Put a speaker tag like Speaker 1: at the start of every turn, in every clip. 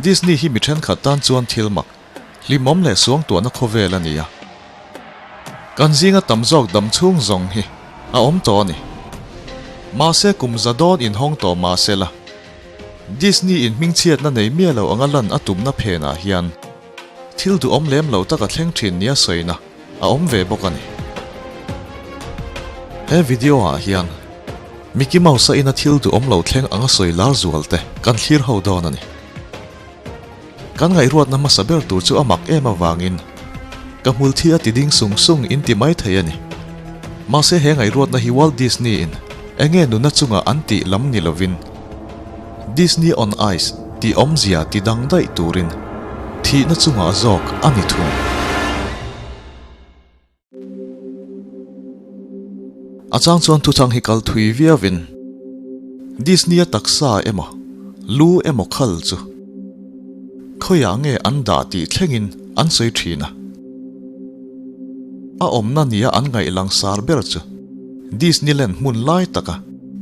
Speaker 1: Disney hi mi thenkhat tan chuan thil mak, hlimawm leh suangtuahna khawvel a ni a. Kan zinga tam zawk dam chhung zawng hi a awm tawh a ni. Mahse kum za dawn inhawng tawh mahse la, Disney in hmingchhiatna nei miah lo anga lan a tumna phenah hian thil duhawm lem lo tak a thleng thin nia sawina a awm ve bawk a ni. He video ah hian Mickey Mouse a ina thil duhawm lo thleng anga sawi lar zual te kan thlir ho dawn a ni. Kan ngaihruatna hmasa ber tur chu a mak em avangin ka hmul thi a ti ding sung sung in ti mai thei a ni. Mahse he ngaihruatna hi Walt Disney in enge nuna chunga an tih lam ni lovin Disney on Ice tih awmzia ti dang daih turin thihna chungah zawk a ni thung. A chang chuan thuchang hi kal thui viauin Disney-a taksa emaw lu emaw khal chu khawiah nge an dah tih thlengin an sawi thin a. A awmna nia an ngaih langsar ber chu Disneyland hmun lai taka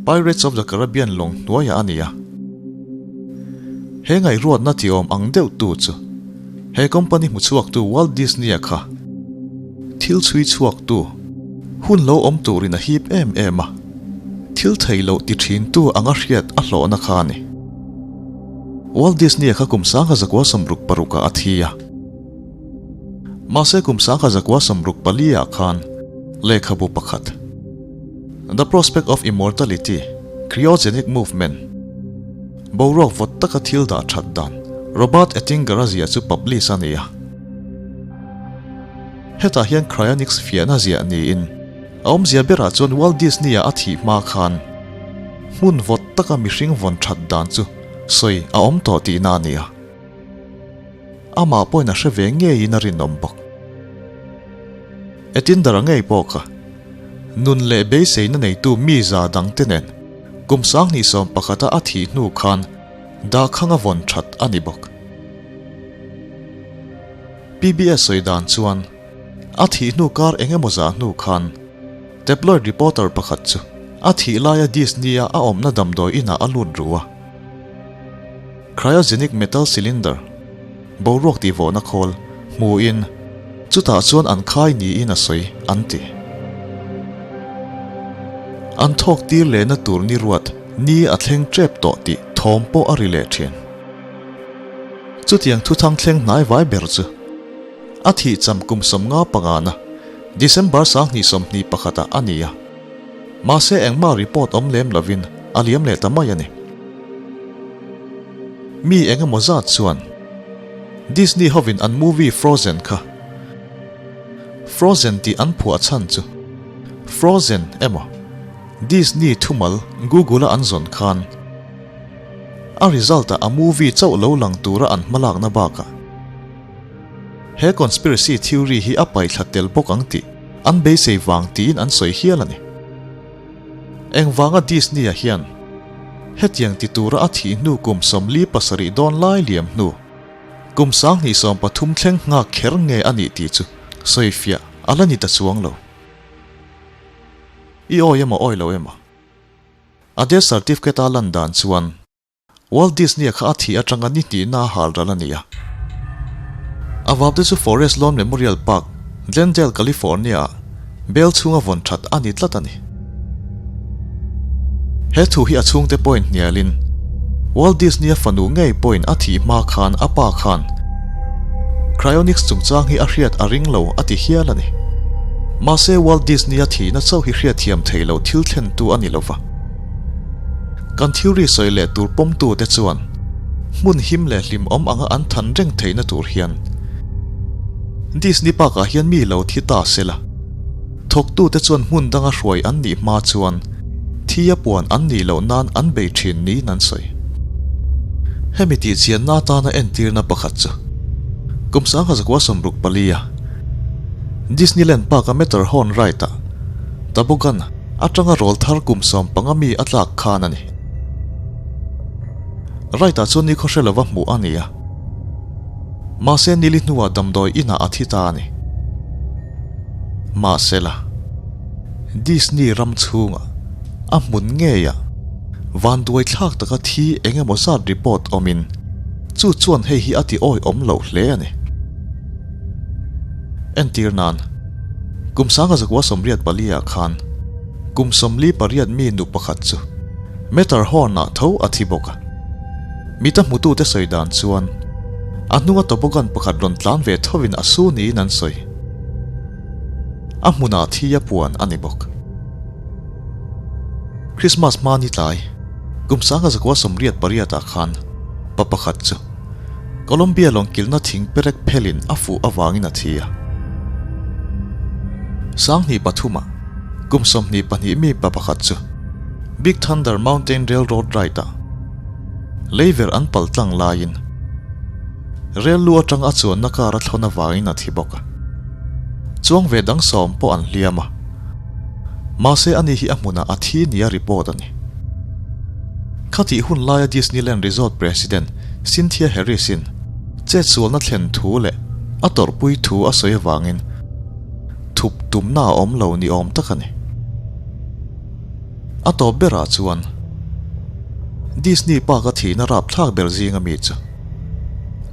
Speaker 1: Pirates of the Caribbean lawng hnuaiah a ni a. He ngaihruatna tiawm ang deuh tu chu he company hmuchhuaktu Walt Disney-a kha thil chhui chhuaktu hun lo awm turin a hip em em a, thil thei loh ti thintu anga hriat a hlawhna kha a ni. Walt Disney-a kha kum sangha zakua sawmruk parukah a thi a. Mahse kum sangha zakua sawmruk pali-ah khan lehkhabu pakhat, The Prospect of Immortality, Cryogenic Movement, Boruak vawt taka thil dah that dan, Robert Ettinger-a ziah chu publish a ni a. Hetah hian cryonics fiahna ziah niin a awmzia berah chuan Walt Disney-a a thih hma khan hmun vawt taka mihring vawn that dan chu sawi a awm tawh tihna a ni a. Amah pawhin a hre ve ngeiin a rinawm bawk. Ettinger-a ngei pawh kha nun leh beiseina neitu mi za dangte nen kum 2011-a a thih hnu khan dahkhang a vawn that a ni bawk. PBS sawi dan chuan a thih hnu kar eng emaw zah hnu khan tabloid reporter pakhat chu a thih laia Disney-a a awmna damdawi inah a lut ru a. Cryogenic metal cylinder, boruak tihvawhna khawl, hmuin chutah chuan an khai niin a sawi an ti. An thawk tir lehna tur ni ruat ni a thleng tep tawh tih thawm pawh a ri leh thin. Chutiang thuthang thleng hnai vai ber chu a thih cham kum 55 na December 2021 ah a ni a, mahse engmah report awm lem lovin a liam leh ta mai a ni. Mi eng emaw zat chuan Disney hovin an movie Frozen kha Frozen tih an phuah chhan chu Frozen emaw Disney thumal Google-a an zawn khan A result ah a movie chauh lo lang tura an hmalakna bakah he conspiracy theory hi a paihthla tel bawk ang tih an beisei vang tiin an sawi hial a ni. Engvanga Disney-a hian hetiang ti tura a thih hnu kum 47 dawn lai liam hnu kum 2023 thleng nghak kher nge a nih tih chu sawifiah a la ni ta chuang lo. I awi emaw awi lo emaw? A death certificate a lan dan chuan Walt Disney-a kha a thih atanga ni hnihna a hal ral a ni a. A vapte chu Forest Lawn Memorial Park, Glendale, California-ah bel chhunga vawn that a ni tlat a ni. He thu hi a chhungte pawhin hnialin Walt Disney-a fanu ngei pawhin a thih hma khan a pa khan Cryonics chungchang hi a hriat a ring lo a ti hial a ni. Mahse Walt Disney-a thihna chauh hi hriatthiam thei lo thil thlentu a ni lo va. Kan theory sawi leh tur pawmtute chuan hmun him leh hlimawm anga an than reng theihna tur hian Disney Park-ah hian mi lo thi ta se la. Thawktute chuan hmun danga hruai an nih hma chuan thi a puan an nih loh nan an bei thin niin an sawi. Hemi tihchianna atana entirna pakhat chu kum 1964 a Disneyland Park-a Matterhorn Ride-ah toboggan atanga rawl thar kum 15 mi a tlak khan a ni. Ride-ah chuan nikhaw hre lova hmuh a ni a, mahse nili hnuah damdawi inah a thi ta a ni. Mahsela, Disney ram chhungah a hmun ngeiah vanduai thlak taka thi eng emaw zat report awmin Chu chuan hei hi a ti awihawm loh hle a ni. Entir nan, kum 1984 ah khan kum 48 mi nu pakhat chu Matterhorn-ah tho a thi bawk a. Mita hmutute sawi dan chuan a hnunga toboggan pakhat rawn tlan ve thovin a su niin an sawi. A hmunah thi a puan a ni bawk. Christmas hma ni tlai, kum 1988 ah khan pa pakhat chu Colombia lawng kilhna thing perek phelin a fuh avangin a thi a. 2003 ah kum 22 mi pa pakhat chu Big Thunder Mountain Railroad Ride ah leiver an pal tlang laiin rel lu atang a chuanna kar a thlawn avangin a thi bawk a. Chuang ve dang sawm pawh an hliam a. Mahse ani hi a hmunah a thi nia report a ni. Khatih hun laia Disneyland Resort President Cynthia Harris-in chetsualna thlen thu leh a tawrhpui thu a sawi avangin thup tumna a awm lo ni awm tak a ni. A tawp berah chuan Disney Park a thihna rapthlak ber zinga mi chu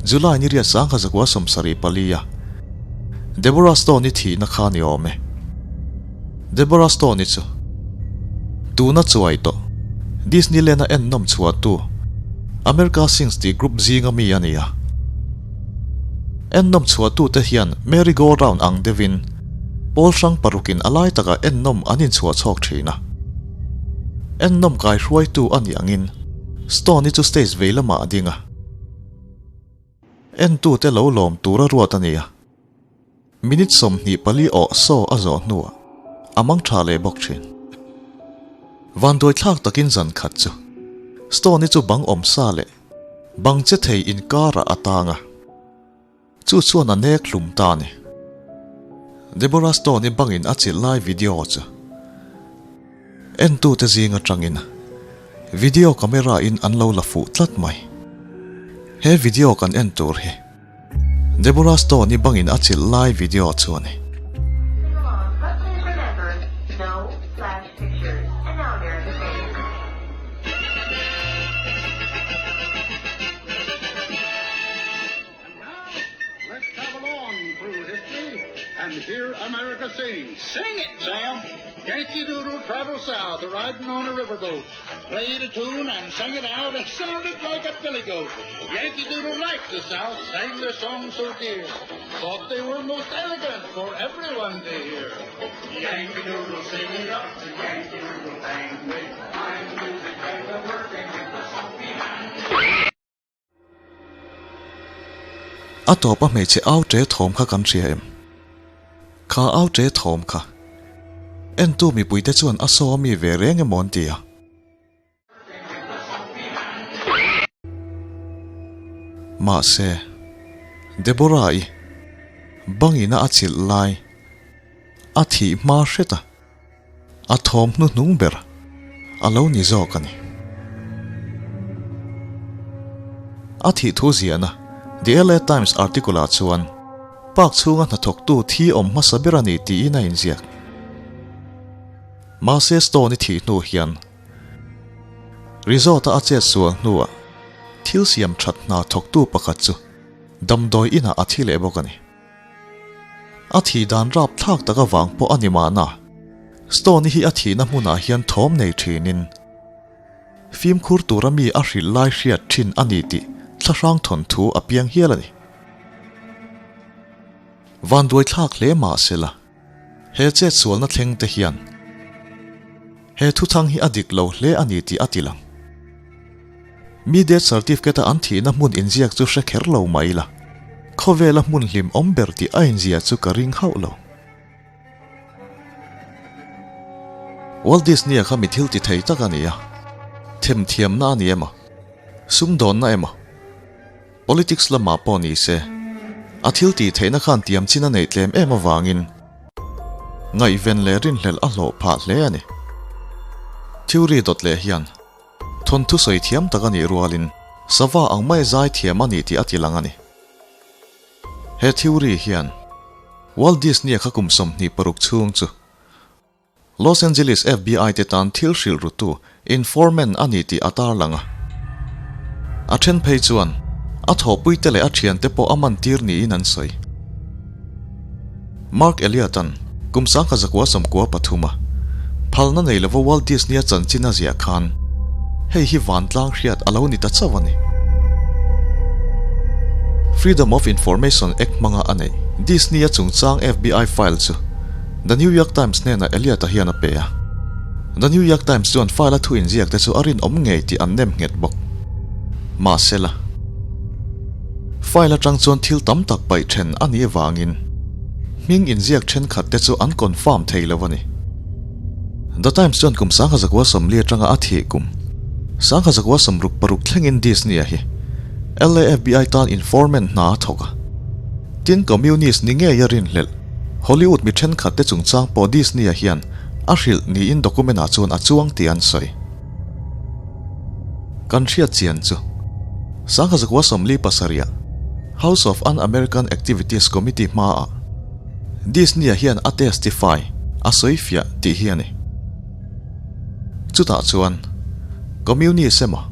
Speaker 1: July ni riat 1974 a Deborah Stone-i thihna kha ni awm e. Deborah Stone-i chu tuna chuai tawh Disneyland-a ennawm chhuahtu America Sings tih group zinga mi a ni a. Ennawm chhuahtute hian merry go round ang deuhin pawl hrang parukin a lai takah ennawm an inchhuah chhawk thin a. Ennawm kaihruaitu a nih angin Stone-i chu stage vei lamah a ding a. Entute lo lawm tura ruat a ni a. Minute 24 awh saw a zawh hnuah a mang tha leh bawk thin. Vanduai thlak takin zan khat chu Stone-i chu bang awm sa leh bang che thei inkarah a tang a. Chu chuan a nek hlum ta a ni. Deborah Stone-i bangin a chilh lai video chu Entute zing atangin video camera in an lo la fuh tlat mai. He video kan en tur hi Deborah Stone-i bangin a chilh lai video chu a ni. A tawpa hmeichhe au ṭe thawm kha kan hria em? Kha au ṭe thawm kha entu mipuite chuan a saw ami ve reng emaw an ti a. Mahse, Deborah-i bangina a chilh lai a thih hma hret a. A thawm hnuhnung ber a lo ni zawk a ni. A thih thu ziahna The LA Times article-ah chuan park chhunga hnathawktu thi awm hmasa ber a ni tiin a inziak. Mahse Stone-i thih hnu hian resort-a a chet sual hnuah thil siam that hna thawktu pakhat chu damdawi inah a thi leh bawk a ni. A thih dan rap thlak tak avang pawh a ni mahna, Stone-i hi a thihna hmunah hian thawm nei thinin fimkhur tura mi a hrilh lai hriat thin a ni tih thlahrang thawnthu a piang hial a ni. Vanduai thlak hle mah sela, he chetsualna thleng te hian he thuthang hi a dik lo hle a ni tih a ti lang. Mi death certificate a an thihna hmun inziak chu hre kher lo mai la, khawvela hmun hlim awm ber tih a inzia chu ka ring hauh lo. Walt Disney-a kha mi thil ti thei tak a ni a, themthiamna a ni emaw, sumdawnna emaw, politics lamah pawh ni se, a thil tih theihna khan tiam chin a neih tlem em avangin ngaihven leh rinhlelh a hlawh phah hle a ni. Theory dawt leh hian. Thawnthu sawi thiam tak a nih rualin sava ang mai zai thiam a ni tih a ti lang a ni. He theory hian Walt Disney-a kha kum 26 chhung chu Los Angeles FBI te tan thil hrilh rutu informant a ni tih a tarlang a. A then phei chuan. A thawhpuite leh a thiante pawh a mantir niin an sawi. Mark Elliott-a'n kum 1993 a phalna nei lova Walt Disney-a chanchin a ziah khan hei hi vantlang hriat a lo ni ta chauh a ni. Freedom of Information Act hmanga a neih Disney-a chungchang FBI file chu The New York Times hnenah Elliott-a hian a pe a. The New York Times chuan file-a thu inziak te chu a rinawm ngei tih an nem nghet bawk. Mahsela. File atang chuan thil tam tak paih then a nih avangin hming inziak thenkhat te chu an confirm thei lo a ni. The Times chuan kum 1940 atanga a thih kum 1966 thlengin Disney-a hi LAFBI tan informant hna a thawk a. Tin Communist ni ngei a rinhlelh Hollywood mi thenkhat te chungchang pawh Disney-a hian a hrilh niin document-ah chuan a chuang tih an sawi. Kan hriat chian chu 1947 House of Un-American Activities Committee hmaah Disney-a hian a testify, a sawi fiah, tih hi a ni. Chutah chuan Communist emaw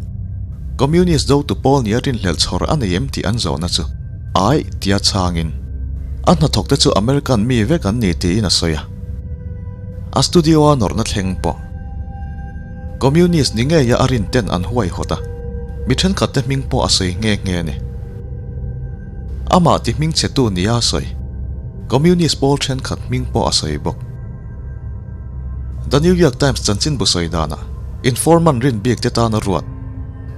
Speaker 1: Communist dotu pawl nia rinhlelh chhawr a nei em tih an zawhna chu aih tia chhangin a hnathawkte chu American mi vek an ni tiin a sawi a. A studio-a nawrhna thleng pawh. Communist ni ngeia a rin ten an huaihawt a, mi thenkhat te hming pawh a sawi nghe nghe a ni. Amah ti hming chhetu nia a sawi, Communist pawl thenkhat hming pawh a sawi bawk. The New York Times chanchinbu sawi danah informant rin bik te tana ruat,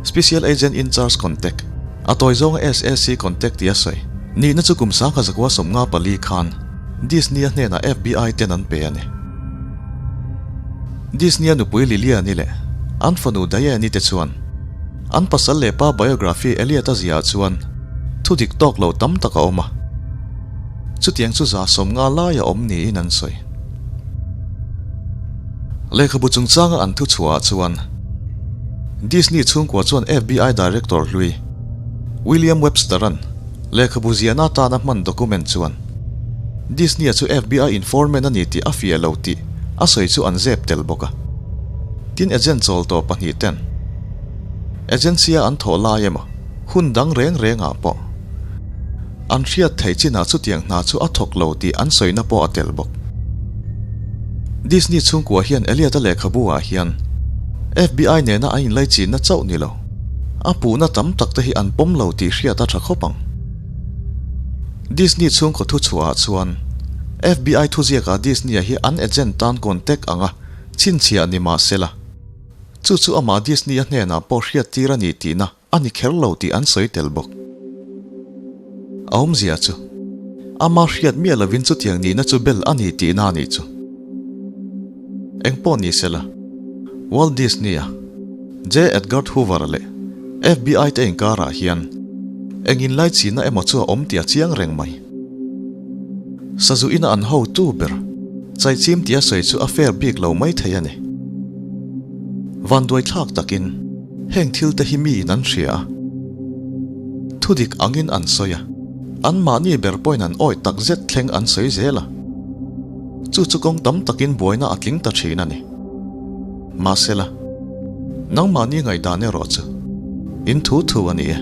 Speaker 1: Special Agent in Charge Contact, a tawi zawnga SAC Contact tia sawi, nihna chu kum 1954 khan Disney-a hnenah FBI ten an pe a ni. Disney-a nupui Lilian-i leh an fanu Diane-i te chuan an pasal leh pa biography Elliot-a ziahah chuan thu dik tawk lo tam tak a awm a, chutiang chu 150 laia awm niin an sawi. Lehkhabu chungchanga an thuchhuahah chuan Disney chhungkua chuan FBI Director hlui William Webster-a'n Lehkhabu ziahna atana hman document chuan Disney-a chu FBI informant a ni tih a fiah lo tih a sawi chu an zep tel bawk a. Tin agent chawl tawh pahnihten agency-a an thawh lai emaw hun dang reng rengah pawh an hriat theih chinah chutiang hna chu a thawk lo tih an sawina pawh a tel bawk. Disney chhungkua hian Elliot-a lehkhabu-ah hian FBI nena an inlaichinna chauh ni lo. A puhna tam tak te hi an pawm lo tih hriat a tha khawp ang. Disney chhungkaw thuchhuahah chuan FBI thuziakah Disney-a hi an agent tan contact anga chhinchhiah ni mah se la, chu chu amah Disney-a hnenah pawh hriattir a ni tihna a ni kher lo tih an sawi tel bawk. A awmzia chu, ama hriat miah lovin chutiang nihna chu bel a ni tihna a nih chu. Engpawh ni se la, Walt Disney-a, J. Edgar Hoover-a leh FBI te inkarah hian eng inlaichihna emaw chu a awm tih a chiang reng mai. Sazu ina an hotu ber chaichim tia sawi chu a fair bik lo mai thei a ni. Vanduaithlak takin heng thil te hi miin an hria a, thudik angin an sawi a, anmahni ber pawhin an awih takzet thleng an sawi zel a. Chu chu kawng tam takin buaina a tling ta thin a ni. Mahsela, nangmahni ngaihdan erawh chu in thu thu a ni e.